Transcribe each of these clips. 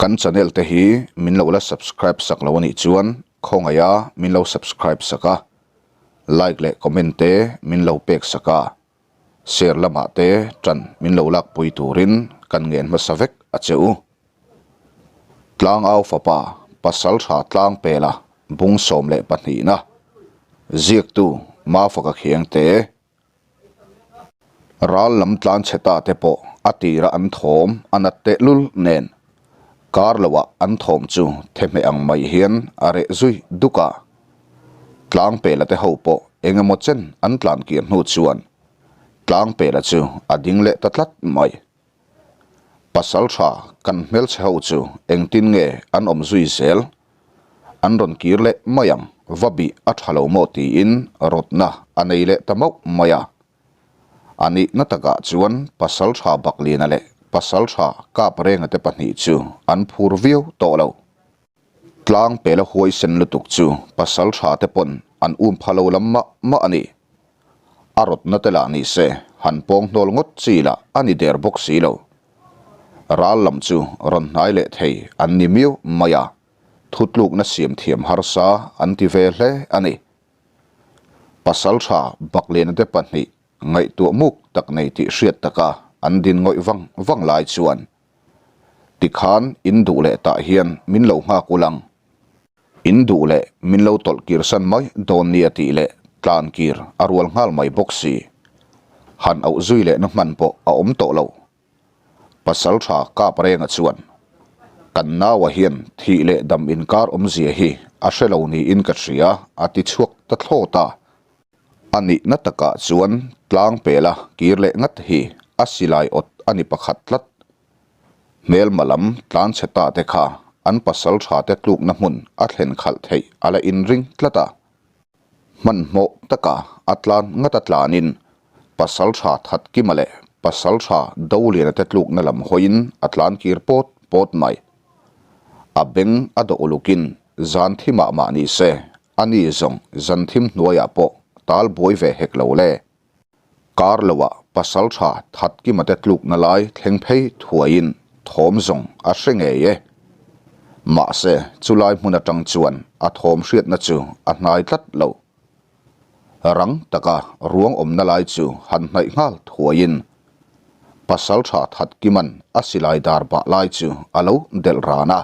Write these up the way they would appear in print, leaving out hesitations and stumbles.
Kan channel te hi min lo la subscribe sak lo anih chuan khawngaiha min lo subscribe sak a, like leh comment te min lo pek sak a, share lamah te tan min lo lakpui turin kan ngen hmasa vek a che u. Tlangau fapa pasal tha tlang pela bung 12na ziaktu Mafaka Khiangte Ral lam tlan chhe ta te pawh a tira an thawm a nat tehlul nen kar loah an thawm chu thehmeh ang mai hian a reh zui duk a. Tlang pela te ho pawh eng emaw chen an tlan kir hnu chuan tlang pela chu a ding leh ta tlat mai. Pasal tha kan hmelchhe ho chu engtin nge an awm zui zel? An rawn kir leh mai ang, va bih a tha lo maw tiin rawtna a nei leh ta mauh mai a. A nihna takah chuan pasal tha Bakliana leh pasal tha Kaprenga te pahnih chu an phur viau tawh lo. Tlang pela huaisen lutuk chu pasal tha te pawn an um pha lo lam mah mah a ni. A rawtna te lah ni se, han pawng hnawl ngawt chi lah a ni der bawk si lo. Ral lam chu rawn hnai leh thei an ni miau mai a, thutlukna siam thiam harsa an ti ve hle a ni. Pasaltha Bakliana te pahnih ngaihtuah muk tak nei tih hriat taka an din ngawih vang vang lai chuan tikhan in duh leh tah hian min lo nghak ulang. In duh leh min lo tawlh kir san mai dawn nia tih leh tlan kir a rual nghal mai bawk si. Han auh zui lehna hman pawh a awm tawh lo. Pasal tha kap renga chuan, Kan naua hian thih leh dam inkar awmzia hi a hre lo niin ka hria a ti chhuak ta thlawt a. A nihna takah chuan tlang pela kir leh ngat hi a silai awt a ni pakhat tlat. Hmelma lam tlan chhe ta te kha an pasal tha te tlukna hmun a thlen khalh theih a la inring tlat a. Hmanhmawh taka a tlan ngat a tlanin pasal tha Thatkima leh pasal tha Doliana te tlukna lam hawiin a tlan kir pawt pawt mai. A beng a dawh ulukin zan thimah mah ni se a ni zawng zan thim hnuaiah pawh tal buai ve hek lo le. Kar loah pasal tha Thatkima te tlukna lai thleng phei thuaiin thawm zawng a hre ngei e. Mahse, chulai hmun atang chuan a thawm hriatna chu a hnai tlat lo. Rang taka ruang awmna lai chu han hnaih nghal thuaiin pasal tha Thatkima'n a silai dar bah lai chu a lo delh ran a.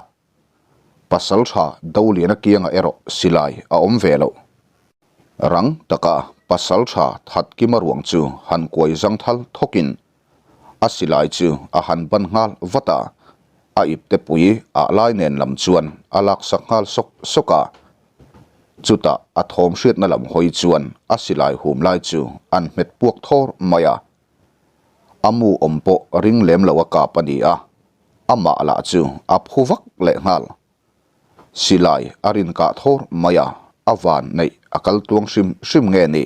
Pasal tha Doliana kiangah erawh silai a awm ve lo. Rang taka pasal tha Thatkima ruang chu han kuai zangthal thawkin a silai chu a han ban nghal vat a, a ipte pui ah lai nen lam chuan a laksak nghal sawk sawk a. Chutah a thawm hriatna lam hawi chuan a silai hum lai chu an hmet puak thawr mai a. A mu awm pawh ring lem lo a kap a ni a, amah lah chu a phu vak lehnghal. Silai a rin kah thawr mai a, a van neih a kal tuang hrim hrim nge ni?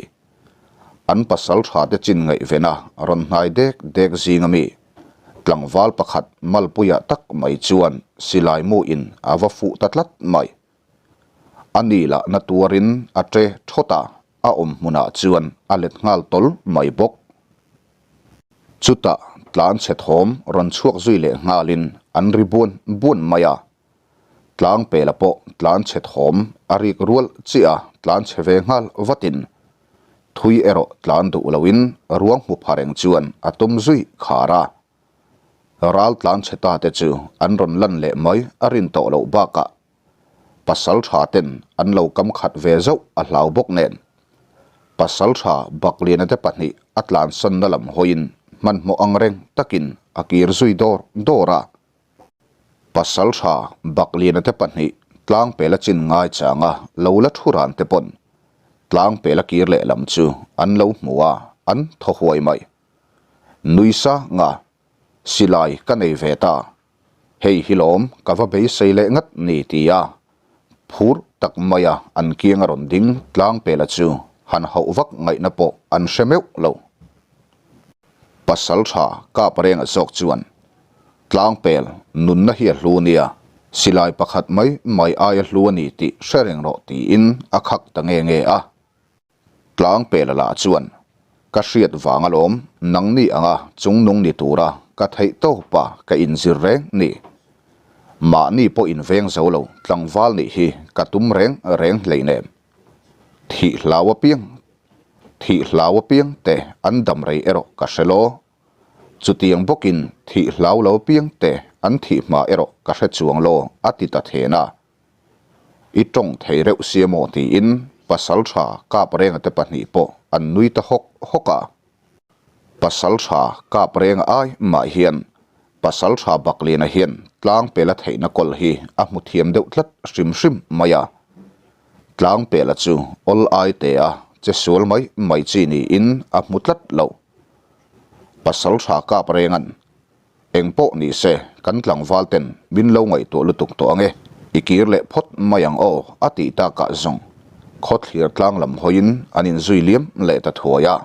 An pasal tha te chin ngaihven a rawn hnai dek dek zing ami tlangval pakhat malpuia tak mai chuan silai mu in a va fuh ta tlat mai. A ni lah na tuarin a tre thawt a, a awm hmunah chuan a let nghal tawl mai bawk. Chutah tlan chhe thawm rawn chhuak zui leh nghalin an ri buan buan mai a. Tlang pela pawh tlan chhe thawm a rik rual chiah a, tlan chhe ve nghal vatin thui erawh tlan duh loin ruang hmu pha reng chuan a tum zui khar a. Ral tlan chhe ta te chu an rawn lan leh mai a rin tawh loh bakah pasal tha ten an lo kam khat ve zauh a hlau bawk nen pasal tha Bakliana te pahnih a tlansanna lam hawiin hmanhmawh ang reng takin a kir zui dawr dawr a. Pasal tha Bakliana te pahnih tlang pela chin ngai changa lo la thu ran te pawn tlang pela kir leh lam chu an lo hmu a, an thaw huai mai. Nui sanga silai ka nei ve ta. Hei hi lawm ka va beisei leh ngat ni ti a, phur tak maia an kiang a rawn ding tlang pela chu han hauh vak ngaihna pawh an hre meuh lo. Pasal tha kap renga zawk chuan tlang pel nunna hi a hlu nia, silai pakhat mai mai aia hlu a ni tih hre reng rawh tiin a khak ta nge nge a. Tlang pela lah chuan, Ka hriat vang alawm, nangni anga chungnung ni tura ka theih tawpa ka inzir reng ni. Mahni pawh inveng zo lo tlangval nih hi ka tum reng reng hleinem. Thih hlau apiang thih hlau apiang te an dam rei erawh ka hre law. Chutiang bawkin thih hlau lo apiang te an thih hma erawh ka hre chuang law a ti ta then a. I tawng thei reuh sia maw tiin Pasaltha Kaprenga te pahnih pawh an nui ta hawk hawk a. Pasaltha Kaprenga ai mah hian Pasaltha Bakliana hian tlang pela theihna kawl hi a hmu thiam deuh tlat hrim hrim mai a. Tlang pela chu awl ai te a che sual mai mai chi niin a hmu tlat lo. Pasaltha Kaprenga'n Eng pawh ni se, kan tlangval ten min lo ngaihtuah lutuk tawh ang e, i kir leh phawt mai ang aw, a tih takah zawng khawthlir tlang lam hawiin an inzui liam leh ta thuai a.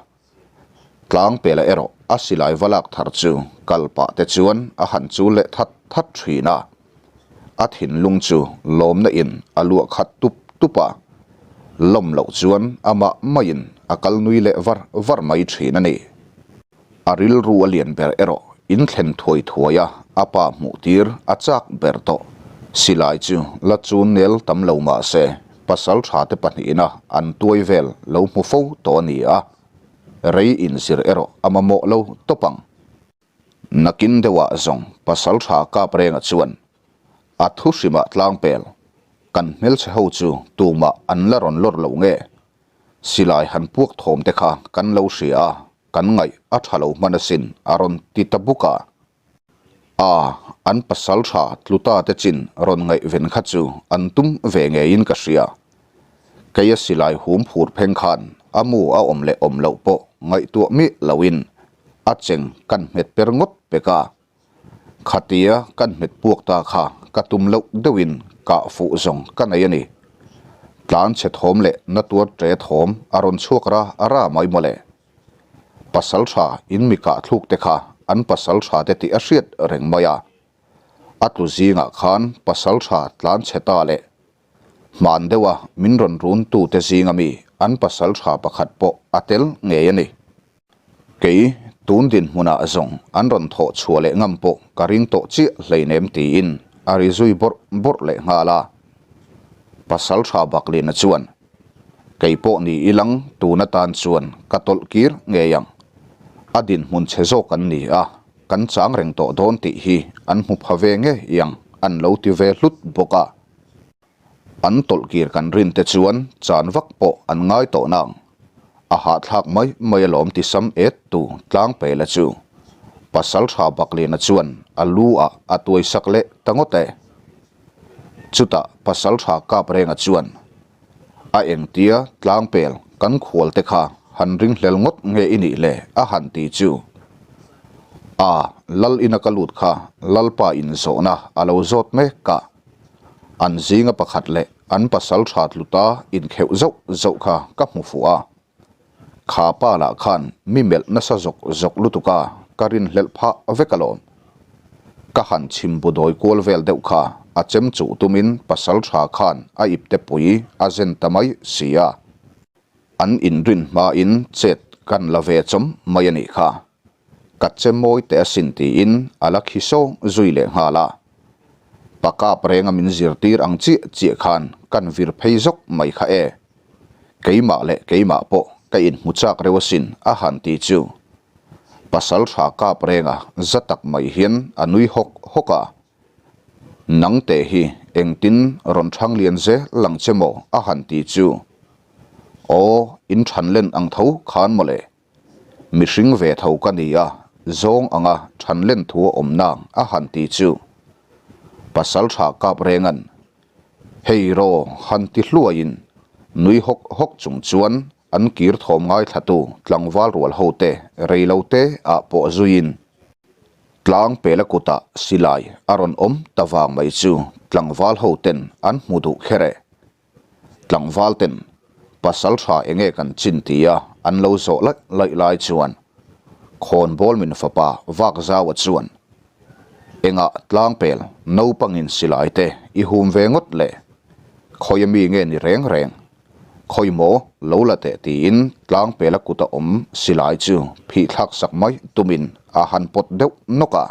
Tlang pela erawh a silai va lak thar chu kal pah te chuan a han chul leh that that thin a. A thinlung chu lawmna in a luah khat tup tup a, lawm loh chuan amah maiin a kal nui leh var var mai thin a ni. A rilru a lian ber erawh in thlen thuai thuai a, a pa hmuh tir a chak ber tawh. Silai chu la chun nel tam lo mah se, pasal tha te pahnihin a an tuai vel lo hmu fo tawh a ni a, rei inzir erawh a mamawh lo tawp ang. Nakin deuhah zawng pasal tha kap renga chuan a thu hrimah tlangpel kan hmelchhe ho chu tumah an la rawn lawr lo nge? Silai han puak thawm te kha kan lo hria a, kan ngaih a tha lo hman asin a rawn ti ta buk a. A, an pasal tha tluta te chin rawn ngaihven kha chu an tum ve ngeiin ka hria. Keia silai hum phur pheng khan a mu a awm leh awm loh pawh ngaihtuah miah loin a cheng kan hmet per ngawt pek a. Khatia kan hmet puak ta kha ka tum loh deuhin kah fuh zawng ka nei a ni. Tlan chhe thawm leh na tuar ṭe thawm a rawn chhuak ra ra mai mawle. Pasal tha in mi kah thluk te kha an pasal tha te tih a hriat reng mai a. A tlu zingah khan pasal tha tlan chhe ta leh hman deuha min rawn run tu te zinga mi an pasal tha pakhat pawh a tel ngei a ni. Kei, tun dinhmunah zawng an rawn thawh chhuah leh ngam pawh ka ring tawh chiah hleinem tiin a ri zui bawrh bawrh leh nghal a. Pasal tha Baklina chuan, Kei pawh ni ilang tun atan chuan ka tawlh kir ngei ang. A dinhmun chhe zawk an ni a, kan chang reng tawh dawn tih hi an hmu pha ve ngei ang an lo ti ve hlut bawk a. An tawlhkir kan rin te chuan chan vak pawh an ngai tawh nang. A hahthlak mai mai alawm ti sam et tu tlang pela chu. Pasal tha Bakliana chuan a lu ah a tuai sak leh ta ngawt e. Chutah pasal tha Kaprenga chuan a engtia tlang pel kan khual te kha han ringhlel ngawt nge i nih le a han ti chu. A lal ina ka lut kha lalpa in zawhna a lo zawt mek a. An zinga pakhat leh an pasal tha tluta inkheuh zauh zauh kha ka hmu fuh a. Kha pa lah khan mi melh nasa zawk zawk lutuk a, ka rinhlelh phah vek alawm. Ka han chhim bu dawi kual vel deuh kha a chem chuh tumin pasal tha khan a ipte pui a zen ta mai si a. An inrin hmain chet kan la ve chawm mai a nih kha. Ka che mawi teh asin tiin a la khi sawng zui leh nghal a. Pa kap renga min zirtir ang chiah chiah khan kan vir phei zawk mai kha e. Keimah leh keimah pawh ka inhmu chak reuh asin a han ti chu. Pasal tha kap renga za tak mai hian a nui hawk hawk a. Nang teh hi engtin rawn thang lian zel ang che maw a han ti chu. Aw, in than len ang tho khan mawle. Mihring ve tho ka ni a, zawng anga than len thu a awm nang a han ti chu. Pasal tha kap rengan, Hei raw han ti hluaiin nui hawk hawk chung chuan an kir thawm ngaithlatu tlangval rual ho te rei lo te ah pawh zuiin tlang pela kutah silai a rawn awm ta vang mai chu tlangval ho ten an hmu duh kher e. Tlangval ten pasal tha enge kan chin tia an lo zawh laih laih lai chuan khawnbawl min fapa vak zaua chuan engah tlangpel naupangin silai te i hum ve ngawt le khawi ami nge ni reng reng khawi maw lo la teh tiin tlangpela kuta awm silai chu phih thlak sak mai tumin a han pawt deuh nawk a.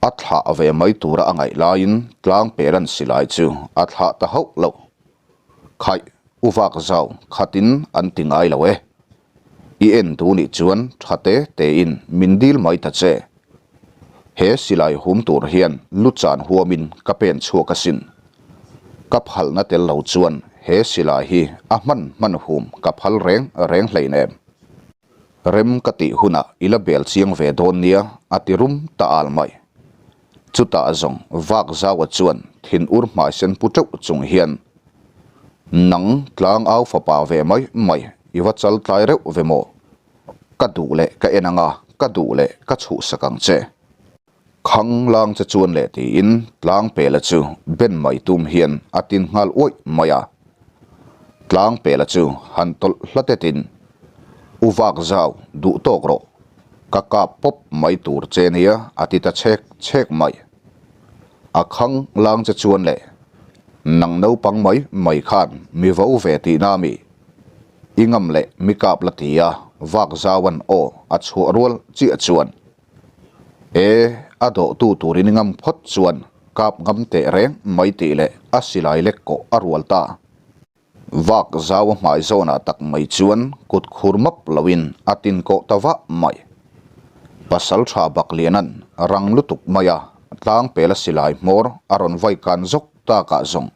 A thlah ve mai tura a ngaih laiin Tlangpela'n silai chu a thlah ta hauh lo. Khaih, u vak zau khatin an ti ngai lo e. I en duh nih chuan tha te tein min dil mai ta che. He silai hum tur hian lu chan huamin ka pen chhuak asin. Ka phalna tel lo chuan he silai hi a hman hman hum ka phal reng reng hleinem. Rem ka tih hunah i la bel chiang ve dawn nia a ti rum ta al mai. Chutah zawng vak zaua chuan thin ur hmai sen pu teuh chung hian, Nang tlang au fapa ve mai mai i va chal tlai reuh ve maw? Ka duh leh ka en anga ka duh leh ka chhuhsak ang che. Khang lang che chuan leh tiin tlang pela chu ben mai tum hian a tin nghal uaih mai a. Tlang pela chu han tawlh hla tetin, U vak zau, duh tawk rawh. Ka kap pawp mai tur che nia a ti ta chhek chhek mai. A khang lang che chuan leh, Nang naupang mai mai khan mi vo ve tihna mi? I ngam leh mi kap la ti a, vak zauan aw a chhuah rual chiah chuan. E, a dawhtu turin ngam phawt chuan kap ngam teh reng mai tih leh a silai lek kawh a rual ta. Vak zau a hmai zawnah tak mai chuan kut khur map loin a tin kawh ta vah mai. Pasal tha Bakliana'n rang lutuk mai a tlang pel a silai hmawr a rawn vai kan zawk takah zawng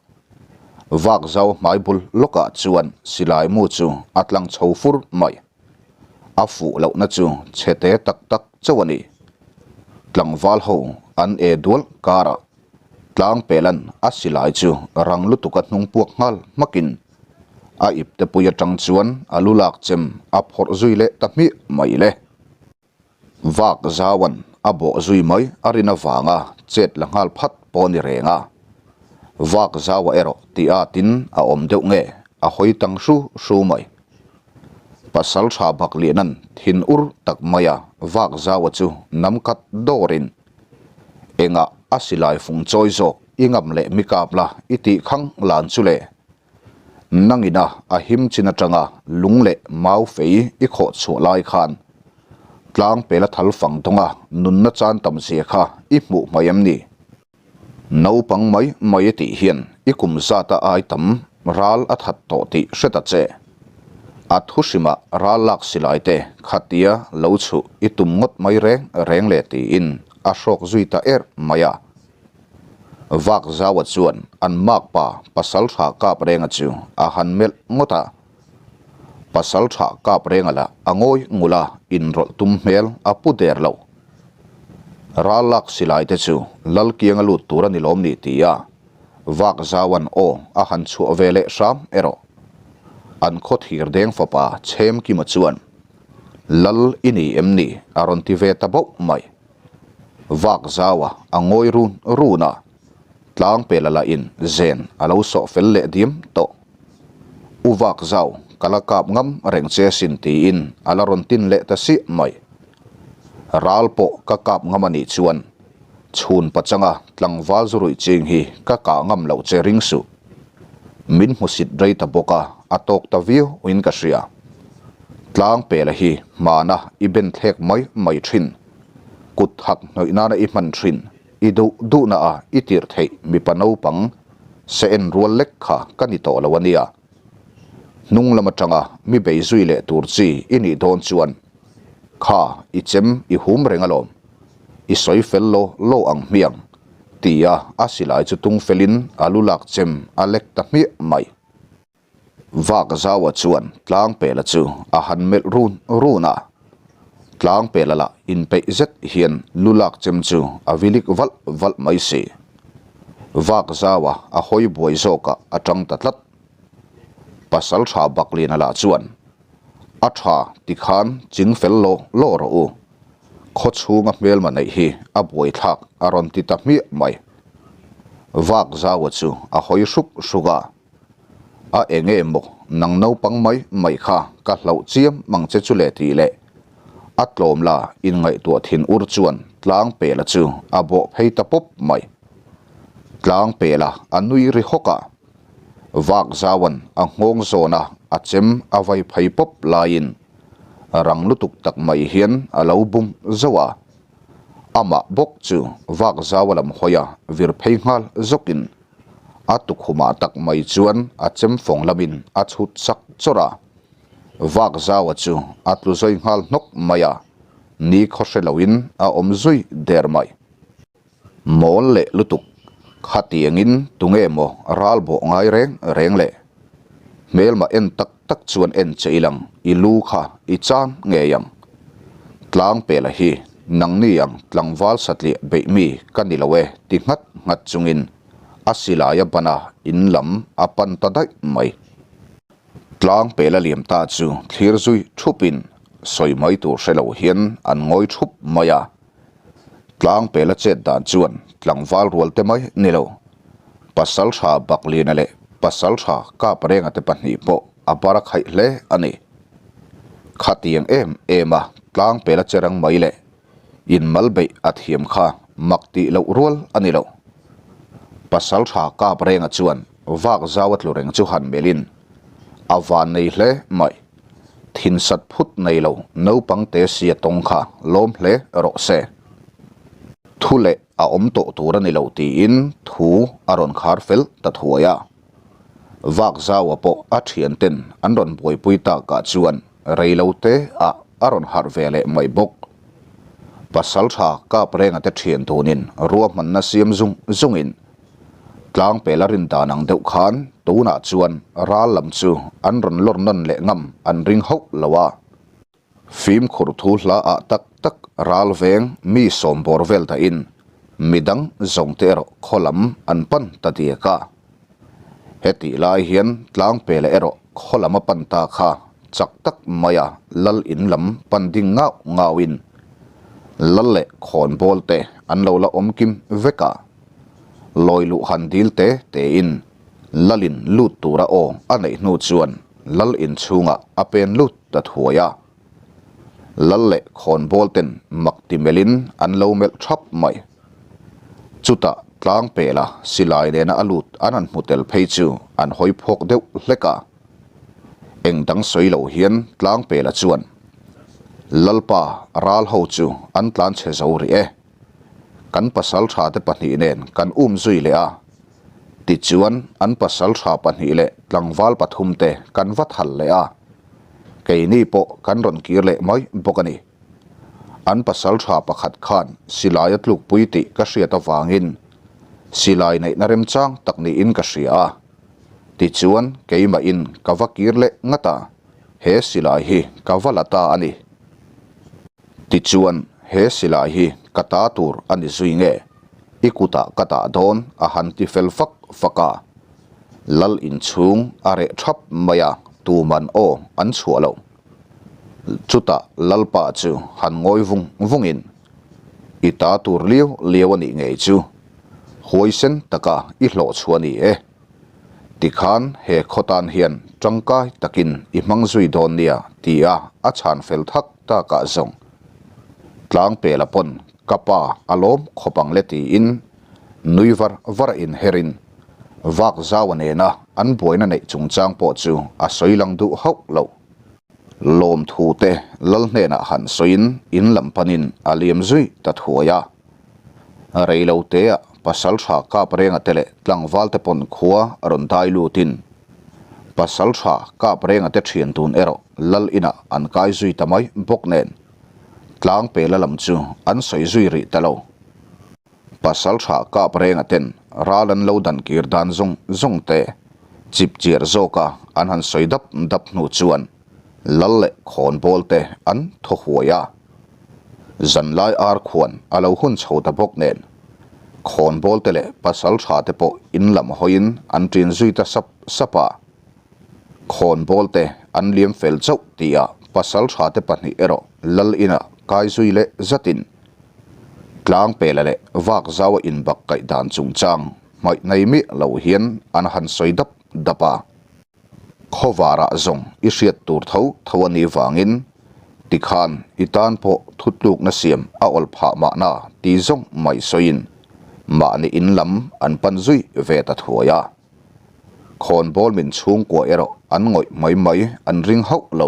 vak zau hmai bul lawkah chuan silai mu chu a tlang chho fur mai. A fuh lohna chu chhe te tak tak chauh a ni. Tlangval ho an e dual karah Tlangpela'n a silai chu rang lutuk a hnung puak nghal hmakin a ipte pui atang chuan a lu lak chem a phawrh zui leh ta hmiah mai le. Vak zauan a bawh zui mai a rin avanga chet la nghal phat pawh a ni reng a. Vak zaua erawh tih atin a awm deuh nge a hawi tang hru hru mai. Pasal tha bak lianan thin ur tak maia vak zaua chu nam kat dawrin engah a silai fung chawi zawk i ngam leh mi kap la i tih khang lan chu le. Nangina a him chin atanga lung leh mau fei i khawh chhuah lai khan tlang pela thal fang dawnga nunna chan tam zia kha i hmuh hmai em ni? Naupang mai mai tih hian i kum zata ai tam ral a that tawh tih hre ta che. A thu hrimah ral lak silai te khatia lo chhuh i tum ngawt mai reng reng le tiin a hrawk zui ta er mai a. Vak zaua chuan an makpa pasal tha kap renga chu a han melh ngawt a. Pasal tha kap renga lah a ngawi ngul a, inrawlh tum hmel a pu der lo. Ral lak silai te chu lal kianga lut tur a ni lawm ni ti a, vak zauan aw a han chhuah ve leh hram erawh. An khaw thir deng fapa Chhem Kima chuan, Lal i ni em ni? a rawn ti ve ta bauh mai. Vak zaua a ngawi run run a, tlang pela lah in zen a lo sawh fel leh diam tawh. U vak zau, ka la kap ngam reng che sin tiin a la rawn tin leh ta siah mai. Ral pawh ka kap ngam a nih chuan chhun pachanga tlangval zu ruih ching hi ka kah ngam loh che ring suh. Min hmusit rei ta bawk a, a tawk ta viau in ka hria. Tlang pela hi hmana i ben thlek mai mai thin. Kut hak hnawih nana i hman thin. I duh duhna a i tirh theih mipa naupang se en rual lek kha ka ni tawh lo a nia. Hnung lam atanga mi bei zui leh tur chi i nih dawn chuan kha i chem i hum reng alawm. I sawi fel lo lo ang hmiang tia a silai chu tung felin a lu lak chem a lek ta hmiah mai. Vak zaua chuan Tlangpela chu a han melh run run a, Tlangpela lah inpeih zet hian lu lak chem chu a vilik valh valh mai si. Vak zaua a hawi buai zawkah a tang ta tlat. Pasal tha Bakliana lah chuan, A tha tikhan ching fel law law rawh u. Khaw chhunga hmelma neih hi a buaithlak a rawn ti ta hmiah mai. Vak zaua chu a hawi hruk hruk a. A enge maw nang naupang mai mai kha ka hlauh chiam mang che chu le tih leh a tlawm la inngaihtuah thin ur chuan tlang pela chu a bawh phei ta pawp mai. Tlang pela a nui ri hawk a, vak zauan a nghawng zawn a a chem a vai phei pawp laiin rang lutuk tak mai hian a lo bum zauh a. Amah bawk chu vak zau a lam hawi a, vir phei nghal zawkin a tukhumah tak mai chuan a chem fawng lamin a chhut sak chawrh a. Vak zaua chu a tlu zawi nghal hnawk mai a, ni khaw hre loin a awm zui der mai. Mawl leh lutuk, khatiangin tunge maw ral bawh ngai reng reng le? Hmelma en tak tak chuan en che ilang i lu kha i chan ngei ang. Tlangpela hi nangni ang tlangval satliah beih mi ka ni lo e ti nghat nghat chungin a silai a ban a in lam a pan ta daih mai. Tlangpela liam ta chu thlir zui thupin sawi mai tur hre lo hian an ngawi thup mai a. Tlangpela chet dan chuan tlangval rual te mai ni lo. Pasaltha Bakliana leh Pasaltha Kaprenga te pahnih pawh a bar a khaih hle a ni. Khatiang em em a tlangpela che rang mai leh inmal beih a thiam kha mak tih loh rual a ni lo. Pasaltha Kaprenga chuan vak zau a tlu reng chu han melhin a van nei hle mai. Thin sat phut nei lo naupang te sia tawng kha lawm hle rawh se. Thu leh a awm tawh tur a ni lo tiin thu a rawn khar fel ta thuai a. Vak zaua pawh a thian ten an rawn buaipui takah chuan rei lo te ah a rawn harh ve leh mai bawk. Pasaltha kap renga te thian tunin ruahmanna siam zung zungin Tlangpela rin dan ang deuh khan tunah chuan ral lam chu an rawn lawr nawn leh ngam an ring hauh lo a. Fimkhur thu hla ah tak tak ral veng mi sawm bawr vel dahin midang zawng te erawh khaw lam an pan ta diak a. Hetih lai hian Tlangpela erawh khaw lam a pan ta kha chak tak maia lal in lam pan ding ngau ngauin lal leh khawnbawl te an lo la awm kim vek a. Lawi luh han dil te tein lalin lut tura aw a neih hnu chuan lal inchhungah a pen lut ta thuai a. Lal leh khawnbawl ten mak ti melhin an lo melh thap mai. Chutah tlang pela silai nena a lut an han hmu tel phei chu an hawi phawk deuh hlek a. Eng dang sawi lo hian tlang pela chuan, Lalpa ral ho chu an tlan chhe zo rih e. Kan pasal tha te pahnih nen kan um zui leh a. Tichuan an pasal tha pahnih leh tlangval pathum te kan va thal leh a. Keini pawh kan rawn kir leh mai bawk a ni. An pasal tha pakhat khan silai a tlukpui tih ka hriat avangin silai neihna remchang tak niin ka hria a. Tichuan keimahin ka va kir leh ngat a, he silai hi ka va la ta a ni. Tichuan, he silai hi ka ta tur a ni zui nge? I kutah ka dah dawn a han ti fel fak fak a. Lal inchhung a reh thap mai a, tuman aw an chhuah lo. Chutah Lalpa chu han ngawi vung vungin, I ta tur liau liau a nih ngei chu, huaisen taka i hlawh chhuah a ni e. Tikhan he khaw tan hian tangkai takin i hmang zui dawn nia tia a chhan fel thak takah zawng Tlangpela pawn ka pa a lawm khawp ang le tiin nui var var a inherin vak zaua nena an buaina neih chungchang pawh chu a sawi lang duh hauh lo. Lawmthu te lal hnenah han sawiin in lam panin a liam zui ta thuai a. Reilotea Pasaltha Kaprenga te leh tlangval te pawn khua a rawn dai lutin Pasaltha Kaprenga te thian dun erawh lal inah an kai zui ta mai bawk nen Tlangpela lam chu an sawi zui rih ta lo. Pasaltha Kaprenga ten ral an lo dan kir dan zawng zawng te chip chiar zawka an han sawi dap dap hnu chuan lal leh khawnbawl te an thaw huai a. Zanlai ar khuan a lo hun chho ta bawk nen, khawnbawl te leh pasal tha te pawh in lam hawiin an ṭin zui ta sap sap a. Khawnbawl te an liam fel chauh tihah pasal tha te pahnih erawh lal inah kai zui leh zatin Tlangpela leh Vakzaua inbak kaih dan chungchang hmaih nei miah lo hian an han sawi dap dap a. Khawvarah zawng i hriat tur tho tho a nih vangin tikhan i tan pawh thutlukna siam a awl phah mahna ti zawng mai sawiin mahni in lam an pan zui ve ta thuai a. Khawnbawl min chhungkua erawh an ngawih mai mai an ring hauh lo.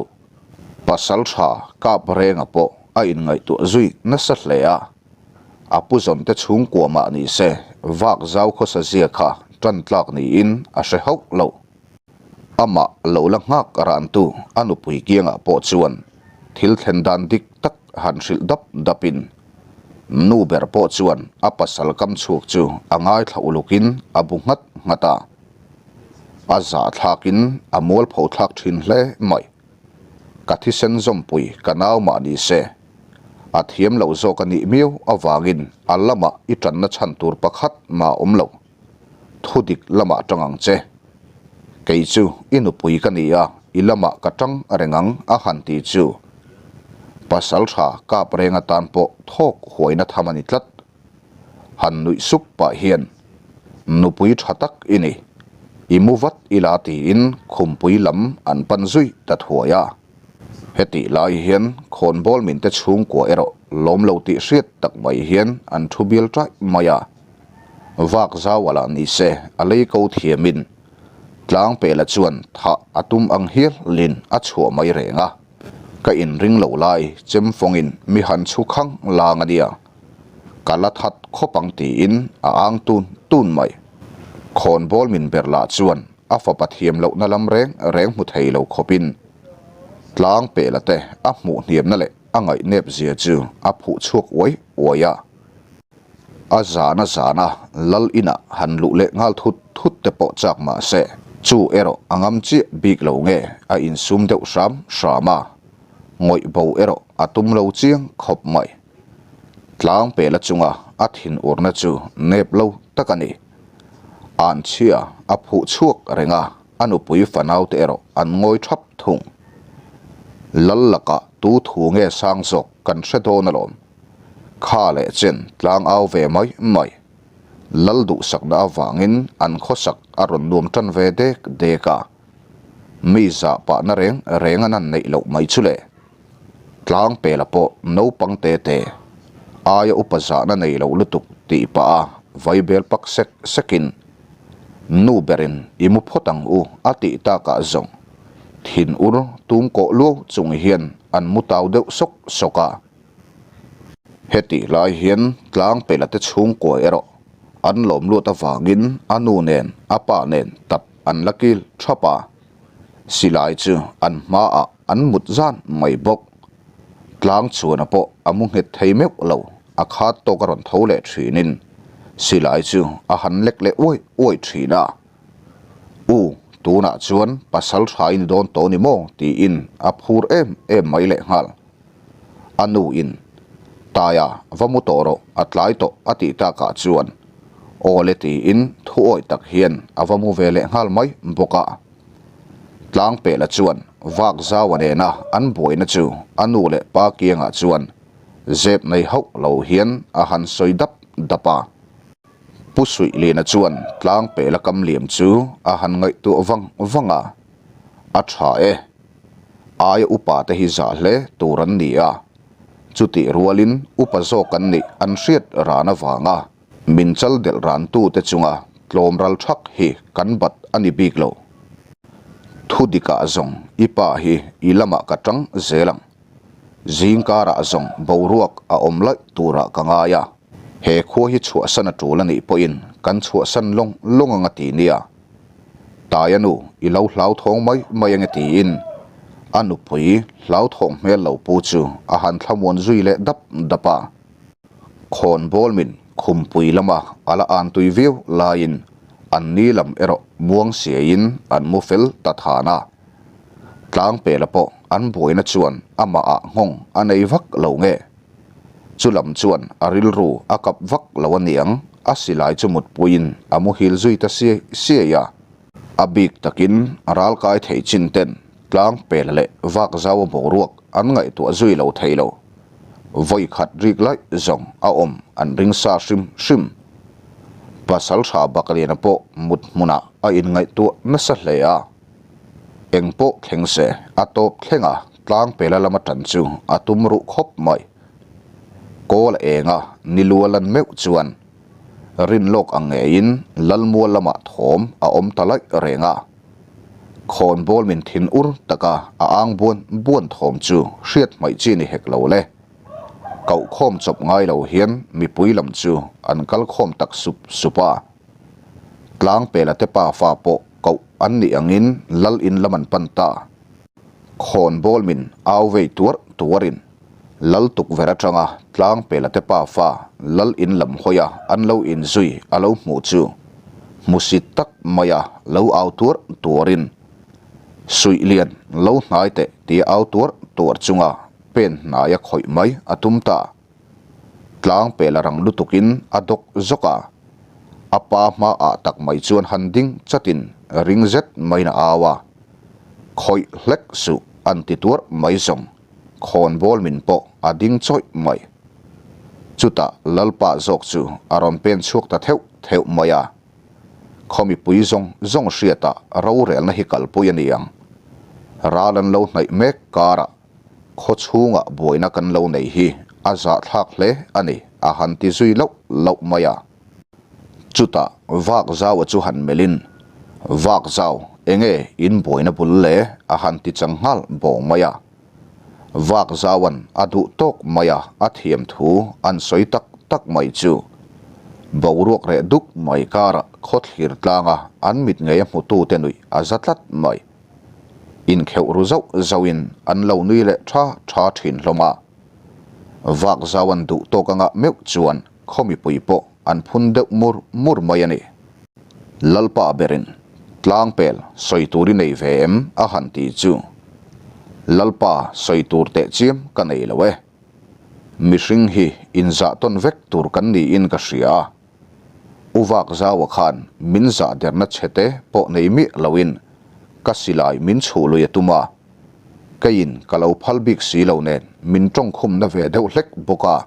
Pasal tha kap renga pawh a inngaihtuah zui nasa hle a. A pu zawn te chhungkua mah ni se vak zau khawsa zia kha tan tlak niin a hre hauh lo. Amah lo la nghak rantu a nupui kiangah pawh chuan thil thlen dan dik tak han hrilh dap dapin nu ber pawh chuan a pasal kam chhuak chu a ngaithla ulukin a bu nghat nghat a. A zahthlakin a mualpho thlak thin hle mai. Ka thisen zawmpui ka nau mah ni se a thiam lo zawk a nih miau avangin a lamah i tanna chhan tur pakhat mah awm lo. Thu dik lamah tang ang che. Kei chu i nupui ka ni a, i lamah ka tang reng ang a han ti chu. Pasal tha kap reng atan pawh thawk huaina tham a ni tlat. Han nuih sup pah hian, Nupui tha tak i ni, i mu vat ila tiin khumpui lam an pan zui ta thuai a. Hetih lai hian khawnbawl minte chhungkua erawh lawm lo tih hriat tak mai hian an thu bial taih mai a. Vak zau a lah ni se a lei ko thiamin Tlangpela chuan thah a tum ang hial lin a chhuah mai reng a. Ka inring lo lai chem fawngin mi han chhu khang lang a nia. Ka la that khawp ang tiin a ang tun tun mai. Khawnbawl min ber lah chuan a fapa thiam lohna lam reng reng hmu thei lo khawpin Tlangpela te a hmuh hniamna leh a ngaihnep zia chu a phuh chhuak uai uai a. A zan a zan a, lal inah han luh leh nghal thut thut te pawh chak mah se, chu erawh a ngam chiah bik lo nge a insum deuh hram hram a, ngawih bo erawh a tum lo chiang khawp mai. Tlang pela chunga a thin urna chu nep lo tak a ni. Anchhia a phuh chhuak reng a, a nupui fanau te erawh an ngawi thap thung. Lal lakah tu thu nge sang zawk kan hre dawn alawm. Kha leh chen tlang au ve mai mai. Lal duhsakna avangin an khawsak a rawn nuam tan ve dek dek a. Mi zah pahna reng reng an han neih loh mai chu le. Tlang pela pawh naupang te te aia upa zahna nei lo lutuk tih pah a vaibel pak sek sekin nu berin i mu phawt ang u a tih takah zawng thin ur tum kawh luau chung hian an mu tau deuh sawk sawk a. Hetih lai hian tlang pela te chhungkua erawh an lawm lut avangin a nu nen a pa nen tap an la kil thap a, silai chu an hmaah an mut zan mai bawk. Tlang chuana pawh a mu nghet thei meuh lo, a khat tawk a rawn tho leh thinin silai chu a han lek leh uai uai thin a. U, tunah chuan pasal tha i ni dawn tawh ni maw? tiin a phur em em mai lehnghal. A nu in, Taia, va mu tawh rawh, a tlai tawh a tih takah chuan aw le tiin thu awih tak hian a va mu ve leh nghal mai bawk a. Tlangpela chuan vak zau a nena an buaina chu a nu leh pa kiangah chuan zep nei hauh lo hian a han sawi dap dap a. Pu Suihlina chuan Tlangpela kam liam chu a han ngaihtuah vang vang a, A tha e. Aia upa te hi zah hle tur an ni a, chutih rualin upa zawk an nih an hriat ran avanga min chal delh ran tute chunga tlawm ral thak hi kan bat a ni bik lo. Thu dikah zawng i pa hi i lamah ka tang zel ang. Zingkarah zawng boruak a awm laih turah ka ngai a, he khua hi chhuahsan a tul a nih pawhin kan chhuahsan lawng lawng ang a ti nia. Taia nu i lo hlauthawng mai mai ange tiin a nupui hlauthawng hmel lo pu chu a han thlamuan zui leh dap dap a. Khawnbawl min khumpui lama a la an tui viau laiin an ni lam erawh muang siaiin an mu fel ta than a. Tlangpela pawh an buaina chuan amahah nghawng a nei vak lo nge. Chu lam chuan a rilru a kap vak lo a niang, a silai chu mutpuiin a muhil zui ta siai siai a. A bik takin ralkai thei chin ten tlang pel leh vak zau a boruak an ngaihtuah zui lo thei lo. Vawi khat rik laih zawng a awm an ring sa hrim hrim. Pasal tha Bakliana pawh mut hmunah a inngaihtuah nasa hle a. Eng pawh thleng se, a tawp thleng a, tlang pela lama tan chu a tum ruh khawp mai. Kawl a eng a, ni lu a lan meuh chuan rin lawk ang ngeiin Lalmual lamah thawm a awm ta laih reng a. Khawnbawl min thin ur taka a ang buan buan thawm chu hriat hmaih chi ni hek lo le. Koh khawm chawp ngai lo hian mipui lam chu an kal khawm tak sup sup a. Tlangpela te pafa pawh koh an nih angin lal in lam an pan ta. Khawn bawl min au vei tuar tuarin lal tukverh atanga Tlangpela te pafa lal in lam hawi a an lo inzui a lo hmuh chu hmusit tak maia lo au tuar tuarin Suih lian lo hnai teh tia au tuar tuar chunga pen hnaia khawih mai a tum ta. Tlang pel a rang lutukin a dawk zawk a, a pa hmaah tak mai chuan han ding chatin ring zet maiin a au a, Khawih hlek suh an ti tuar mai zawng, khawnbawl min pawh a ding chawih mai. Chutah Lalpa zawk chu a rawn pen chhuak ta theuh theuh mai a, Khaw mipui zawng zawng hriatah rorelna hi kalpui a ni ang. Ral an lo hnaih mek karah Khaw chhungah buaina kan lo nei hi a zahthlak hle a ni, a han ti zui loh loh mai a. Chutah vak zau a chu han melhin, Vak zau, enge in buaina bul le? a han ti chang nghal bawng mai a. Vak zauan a duh tawk mai a, a thiam thu an sawi tak tak mai chu. Boruak reh duk mai karah khawthlir tlanga an mit ngei a hmutute nuih a za tlat mai. Inkheuh ru zauh zauhin an lo nui leh tha tha thin hlawm a. Vak zau an duh tawk anga meuh chuan khaw mipui pawh an phun deuh mur mur mai a ni. Lalpa berin tlangpel sawi tur i nei ve em a han ti chu Lalpa sawi tur teh chiam ka nei lo e. Mihring hi inzah tawn vek tur kan niin ka hria a. U vak zaua khan min zah derna chhete pawh nei miah loin ka silai min chhuh lui a tum a, keiin ka lo phal bik si lo nen min tawngkhumna ve deuh hlek bawk a,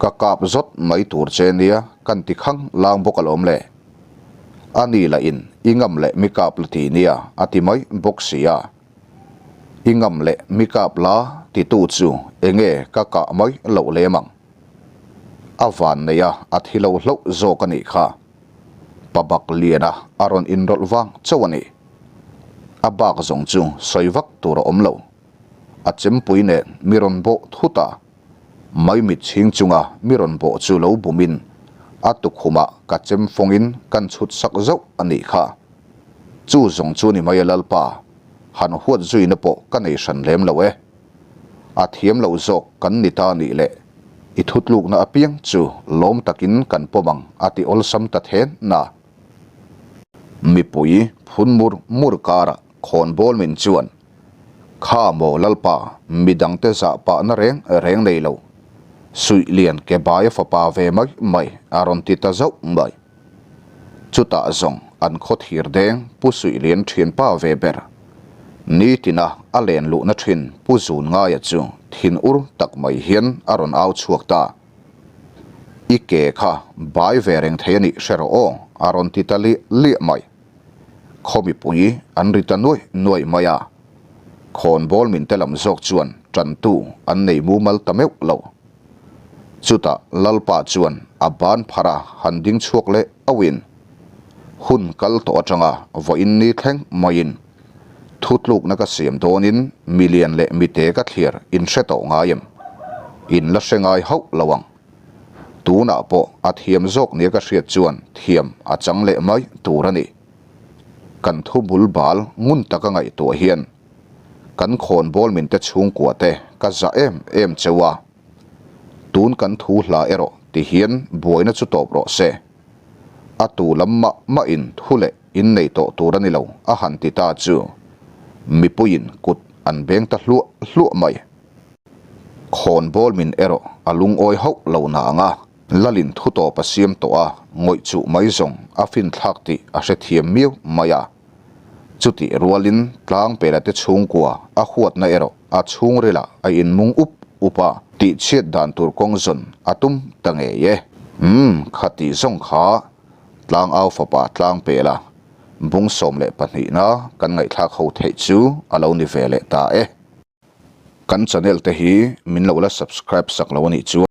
ka kap zawt mai tur che nia kan ti khang lang bawk alawm le. A ni lah in i ngam leh mi kap la ti nia a ti mai bawk si a, i ngam leh mi kap la titu chu enge ka kah mai loh lem ang. A van nei a, a thi lo hlauh zawk a nih kha. Pa bak liana a rawn inrawlh vang chauh a ni. A bak zawng chu sawi vak tur a awm lo. A chempui nen mi rawn bawh thut a, maimit chhing chunga mi rawn bawh chu lo bumin a tukhumah ka chem fawngin kan chhut sak zauh a nih kha. Chu zawng chu ni mai a Lalpa, han huat zuina pawh ka nei hran lem lo e. A thiam loh zawk kan ni ta nih leh i thutlukna apiang chu lawm takin kan pawm ang a ti awlsam ta then na. Mipui phun mur mur karah khawnbawl min chuan, Kha maw Lalpa, midangte zah pahna reng reng nei lo, suih lian ke baia fapa ve mai mai a rawn ti ta zauh mai. Chutah zawng an khaw thir deng Pu Suihlian thianpa ve ber. Nitina a len luhna thin Pu Zun Ngaia chu thin ur tak mai hian a rawn au chhuak ta. I ke kha bai ve reng thei a nih hre rawh aw a rawn ti ta liah liah mai. Khaw mipui an ri ta nuaih nuaih mai a. Khawnbawl min te lam zawk chuan tantu an nei mumal ta meuh lo. Chutah Lalpa chuan a ban phar a han ding chhuak leh auhin, Hun kal tawh atanga vawiin ni thleng maiin thutlukna ka siam dawnin milian leh mite ka thlir in hre tawh ngai em? In la hre ngai hauh lo ang. Tunah pawh a thiam zawk nia ka hriat chuan thiam a chang leh mai tur a ni. Kan thu bul bal ngun taka ngaihtuah hian Kan khawnbawl minte chhungkua te ka zah em em cheu a, tun kan thu hla erawh ti hian buaina chu tawp rawh se. A tu lam mah mahin thu leh in nei tawh tur a ni lo a han ti ta chu mipuiin kut an beng ta hluah hluah mai. Khawnbawl min erawh a lungawi hauh lo na ang a, Lalin thu tawp a siam tawh a, ngawih chuh mai zawng a finthlak tih a hrethiam miau mai a. Chutih rualin Tlangpela te chhungkua a huatna erawh a chhungrilah a inmung up up a, tihchhiat dan tur kawng zawn a tum ta ngei e. Umm, khati zawng kha Tlangau fapa Tlangpela bung 12 na kan ngaihthlak ho theih chu a lo ni ve leh ta e. Kan channel te hi min lo la subscribe sak lo a nih chuan.